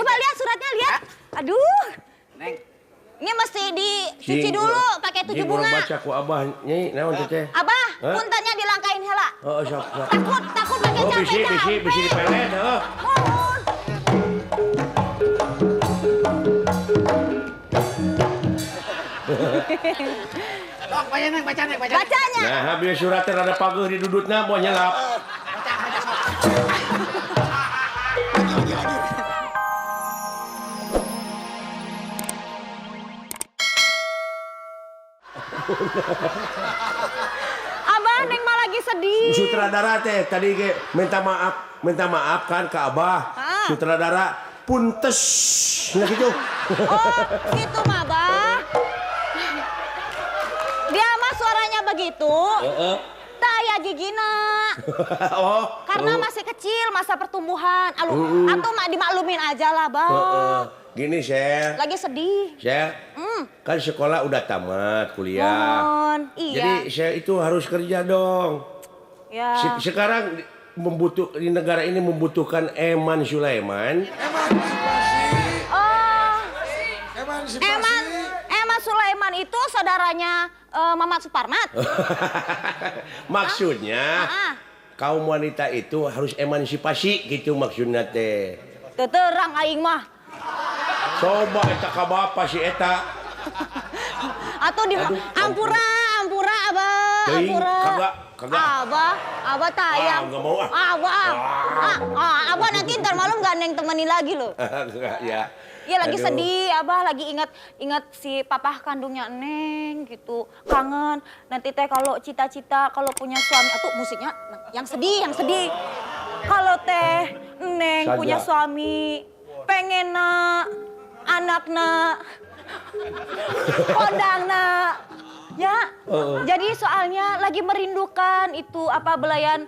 Coba lihat suratnya, lihat. Aduh. Neng. Ini mesti dicuci dulu pakai 7 bunga. Baca ku abah nyai naon teh? Abah, puntennya dilangkain heula. Heeh, sok sok. Takut, takut pakai capek. Bisi bisi dipelet, heeh. Mohon. Sok baca Neng, baca Neng, baca. Bacanya. Nah, habis suratnya rada pageuh didudutna moal nyelap. Baca, baca sok. Lagi, lagi. Abah Neng mah lagi sedih. Sutradara teh tadi ge minta maaf kan ke Abah. Ah. Sutradara puntes nah gitu. Oh, gitu mah Abah. Dia mah suaranya begitu. Heeh. Tak aya gigina. Oh. Karena masih kecil masa pertumbuhan. Atau mah dimaklumin aja lah, Bang. Gini, Sel. Lagi sedih. Sel. Kan sekolah udah tamat, kuliah. Mohon, iya. Jadi saya itu harus kerja dong. Ya. Sekarang di negara ini membutuhkan Eman Sulaiman. Emansipasi. Oh. Emansipasi. Eman Sulaiman itu saudaranya Mamat Suparmat. Maksudnya kaum wanita itu harus emansipasi gitu maksudnya teh. Terang aing mah. Coba eta ka bapa si eta. Atau di ampura, ampura abah, ampura. Kagak, kagak. Abah, abah tayang. Ah, enggak mau ah. Abah. Abah nanti ntar malam gak ada yang temenin lagi loh. Enggak ya. Ya lagi sedih, abah lagi ingat si papah kandungnya Neng gitu. Kangen. Nanti teh kalau cita-cita kalau punya suami atau musiknya yang sedih, yang sedih. Kalau teh Neng saja punya suami, pengen nak anak nak kondang nak ya. Jadi soalnya lagi merindukan itu apa belayan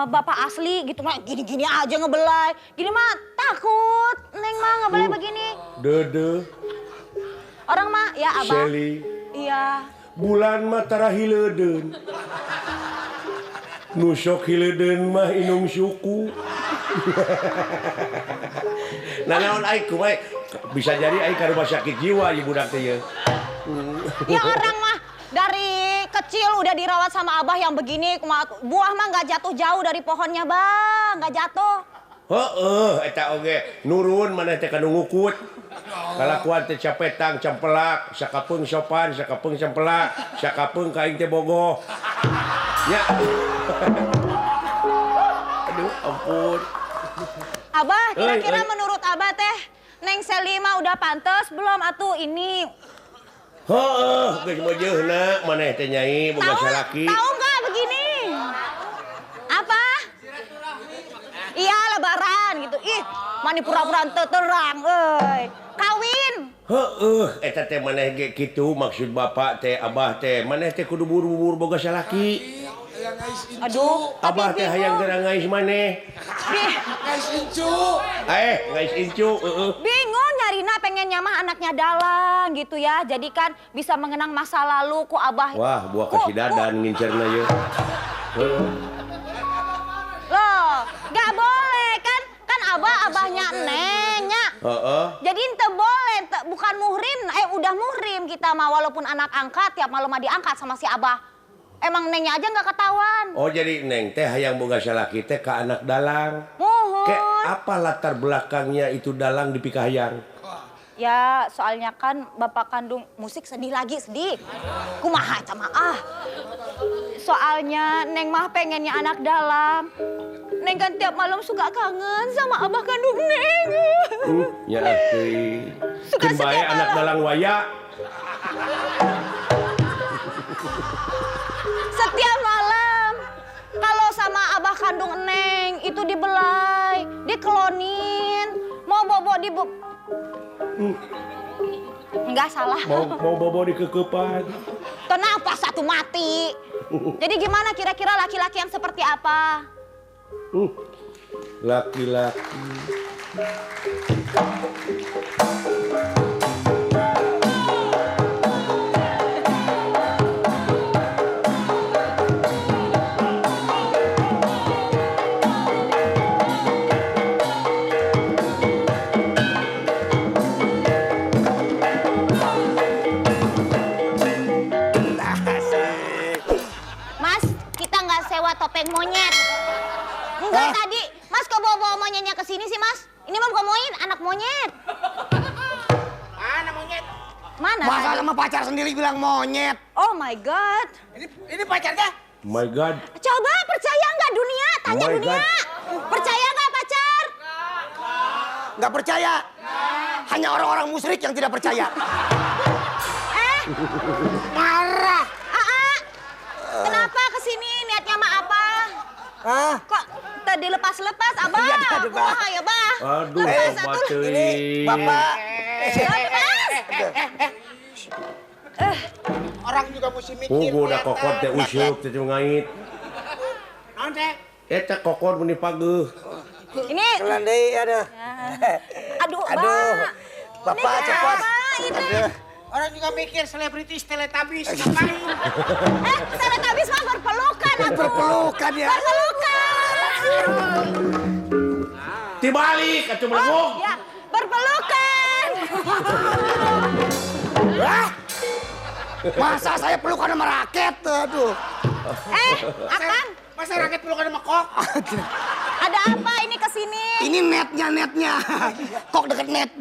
bapak asli gitu mah gini-gini aja ngebelai. Gini mah takut Neng mah ngebelai begini. Dede. Orang mah ya abah. Seli. Iya. Bulan mah tara hiledeun. Nu sok hiledeun mah inung suku. Nah naon aing kumaha bisa jadi aing ka rumah sakit jiwa ieu budak teh ieu. Ya orang mah dari kecil udah dirawat sama abah yang begini, buah mah nggak jatuh jauh dari pohonnya bang, nggak jatuh. Heeh, eta oge nurun maneh teh kanu ngukut. Kalakuan teh capetang cempelak, sakapeung sopan, sakapeung cempelak, sakapeung ka aing teh bogoh. Ya. Aduh, ampun. Abah, kira-kira menurut abah teh Neng Seli mah udah pantes belum atuh ini? Heeh, geus meujeuna maneh teh nyai boga salaki. Tahu enggak begini? Apa? Iya, lebaran gitu. Ih, mani pura-pura terang euy. Kawin. Heeh, eta teh maneh ge kitu maksud bapak teh abah teh maneh teh kudu buru-buru boga salaki. Aduh, abah teh hayang geura ngais maneh. Ngais incu. Ngais incu, heeh. Bingung nyarina pengennya mah anaknya dalang gitu ya. Jadi kan bisa mengenang masa lalu ku abah. Wah, buah kasih dadan ngincerna ye. Loh, gak boleh kan? Kan abah abahnya Nengnya. Heeh. Jadi ente boleh, bukan muhrim, udah muhrim kita mah walaupun anak angkat tiap malam mah diangkat sama si abah. Emang Nengnya aja nggak ketahuan. Oh jadi Neng teh hayang boga salaki teh ke anak dalang. Mohon. Kayak apa latar belakangnya itu dalang dipikahayang? Ya soalnya kan bapak kandung musik sedih lagi sedih. Kumaha sama ah. Soalnya Neng mah pengennya anak dalang. Neng kan tiap malam suka kangen sama abah kandung Neng. Ya asli. Suka setiap malam. Anak dalang waya. Setiap malam kalau sama abah kandung Neng itu dibelai, diklonin, mau bobo di Enggak salah. Mau bobo di kekepan. Kenapa satu mati? Jadi gimana kira-kira laki-laki yang seperti apa? Laki-laki. sewa topeng monyet. Enggak tadi, Mas kok bawa-bawa monyetnya ke sini sih, Mas? Ini mah bukan monyet, anak monyet. Mana monyet? Mana? Masa sama pacar sendiri bilang monyet? Oh my God. Ini pacarnya? My God. Coba percaya nggak dunia? Tanya oh dunia. God. Percaya nggak pacar? Nggak percaya. Hanya orang-orang musyrik yang tidak percaya. Marah. Aa, kenapa kesini? Niatnya mah apa? Hah? Kok tadi lepas-lepas, Abah? Iya, aduh, Bah. Wah, ya, Bah. Aduh, lepas, atuh. Ini Bapak. Lepas. Orang juga mesti mikir. Oh, udah kokot teh usup teh ngait. Naon teh? Eta kokot meni pageuh. Ini. Kelan deui, aduh. Aduh, aduh. Bapak cepat. Ini. Orang juga mikir selebritis Teletubbies ngapain? Teletubbies mah berpelukan atuh. Berpelukan ya. Berpelukan. Dibalik atuh meleguk. Ya, berpelukan. Hah? Masa saya pelukan sama raket? Aduh. Akang. Masa raket pelukan sama kok? Ada apa ini kesini? Ini netnya. Kok deket net.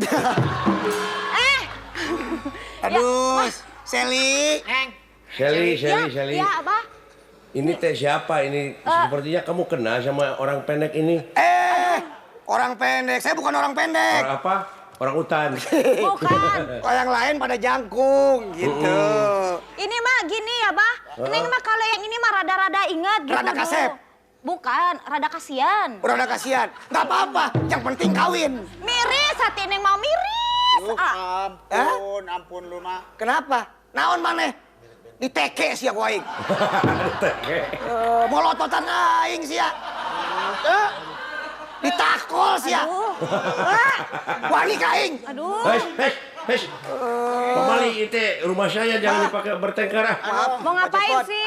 Aduh, ya, Sally. Neng. Sally. Ya, apa? Ini teh siapa ini? Sepertinya kamu kenal sama orang pendek ini. Orang pendek. Saya bukan orang pendek. Orang apa? Orang hutan. Bukan. Kalau yang lain pada jangkung gitu. Ini mah gini ya, Bah. Neng mah kalau yang ini mah rada-rada ingat gitu. Rada kasep. Bukan, rada kasihan. Rada kasihan. Nggak apa-apa, yang penting kawin. Miris hati Neng mau miris. Ampun, ampun lu mah. Kenapa? Naon maneh? Diteke sia ku aing. Diteke. Molototan aing sia. Ditakol sia. Wani ka aing. Aduh. Hei. Kembali itu rumah saya jangan dipakai bertengkar. Maaf, mau ngapain sih?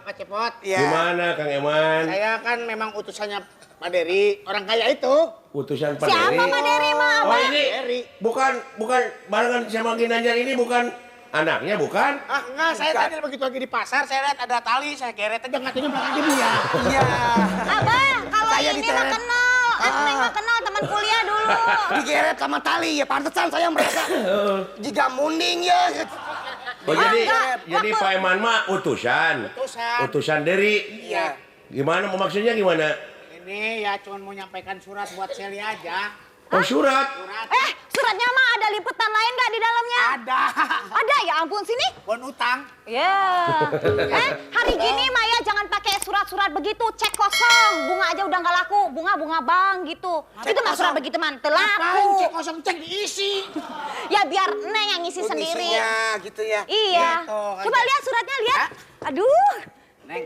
Pak Cepot. Ya. Gimana Kang Eman? Saya kan memang utusannya Pak Dery, orang kaya itu. Utusan Pak Dery. Siapa Pak Dery mah? Oh ini bukan barengan sama Ginanjar ini bukan anaknya bukan? Ah enggak, saya tadi begitu lagi di pasar saya lihat ada tali, saya geret aja nggak tahu belakang dia. Iya. Abah, kalau ini mah kenal. Neng mah kenal teman kuliah dulu. Digeret sama tali ya, pantesan saya merasa jika munding ya. Oh, jadi Pak Eman mah utusan. Utusan Dery. Iya. Gimana maksudnya gimana? Ini ya cuma mau nyampaikan surat buat Sally aja. Oh surat? Suratnya mah ada lipetan lain nggak di dalamnya? Ada. Ada ya ampun sini. Bon utang. Ya. Hari gini Maya jangan pakai surat-surat begitu, cek kosong, bunga aja udah nggak laku, bunga-bunga bang gitu. Cek itu mah surat begitu man, telaku. Cek kosong cek diisi. Ya biar Neng yang ngisi sendiri. Isinya gitu ya. Iya. Gitu, kan. Coba lihat suratnya lihat. Aduh. Neng.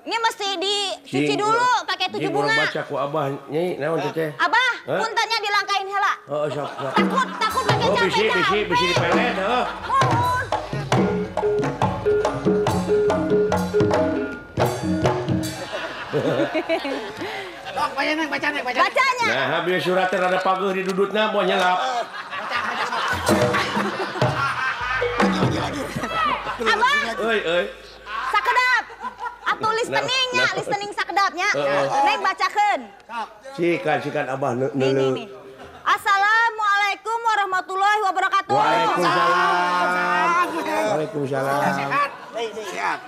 Ini mesti dicuci dulu pakai 7 bunga. Baca ku abah nyai naon teh. Abah, puntennya dilangkain heula. Heeh, sok sok. Takut pakai capek. Bisi dipelet, heeh. Mohon. Sok baca Neng, baca Neng, baca. Bacanya. Nah, habis suratnya rada pageuh didudutna mau nyelap. Baca sok. Lagi. Abah. Euy. Sakedap. Atau listeningnya, listening sakedapnya. Neng bacakeun. Sikan abah neuleuh. Assalamualaikum warahmatullahi wabarakatuh. Waalaikumsalam. Waalaikumsalam. Sehat. Sehat.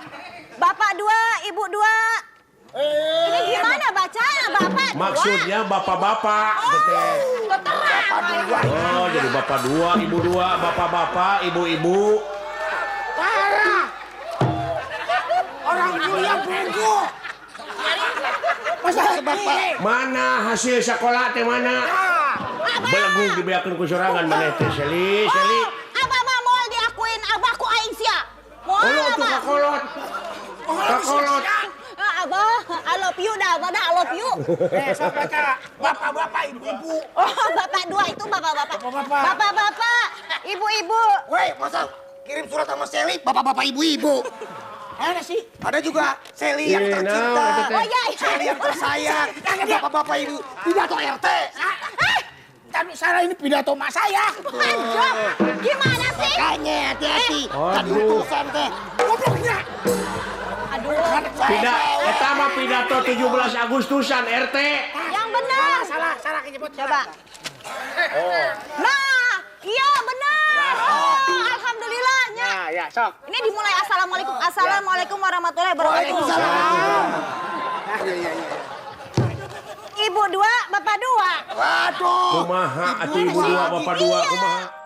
Bapak 2, Ibu 2. Ini gimana bacanya Bapak? Maksudnya bapak-bapak. Oh, terang. Oh, jadi bapak 2, Ibu 2, bapak-bapak, ibu-ibu. Parah. Orang kuliah bego. Masa bapak mana hasil sekolah teh mana? Belegug dibeakeun ku sorangan maneh teh Sally, Sally. Abah mah moal diakuin abah ku aing sia. Moal abah. Kakolot. Kakolot. Abah, I love you dah, abah dah, I love you. Sok baca bapak-bapak, ibu-ibu. Oh, bapak 2 itu bapak-bapak. Bapak-bapak, ibu-ibu. Woi, masa kirim surat sama Sally, bapak-bapak ibu-ibu. Ada sih. Ada juga Sally yang tercinta. Oh, iya, iya. Sally yang tersayang. Bapak-bapak ibu, pidato RT. Kan salah ini pidato mak saya. Anjok, gimana sih? Makanya hati-hati. Tadi utusan teh. Gobloknya. Aduh. Tidak, eta mah pidato 17 Agustusan RT. Yang benar. Salah kejebot. Coba. Oh. Nah, iya benar. Oh, alhamdulillahnya. Nah, ya, sok. Ini dimulai assalamualaikum. Assalamualaikum warahmatullahi wabarakatuh. Waalaikumsalam. Iya. Ibu dua, bapak dua. Waduh. Kumaha atuh ibu dua, bapak dua, kumaha?